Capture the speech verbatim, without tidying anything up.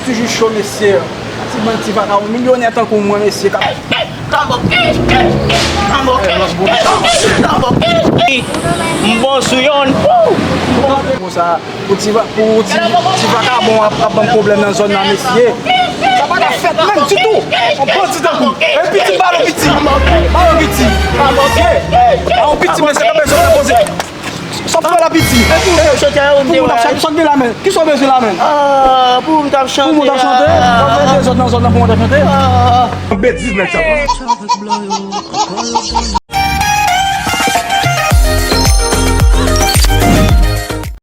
Toujou cho, mesye. Ti bann ti vakabon, milyonè tankou mwen, mesye, k ap... M bon sou yonn. Konsa, pou ti va-, pou ti, ti vakabon ap, ap ban m pwoblèm nan zòn nan, mesye. Sa pa ka fèt menm ditou. Yon bandi tankou. E piti, balo piti. Balo piti. Mesye. A yon piti, mesye, k ap bezwen repoze. Sa pou la piti. Pou moun ap chante, sa k gen la men? Kisa w bezwen la men? Pou moun ap chante. W ap fè dezòd nan zòn nan pou moun ap chante. Betiz nèg sa.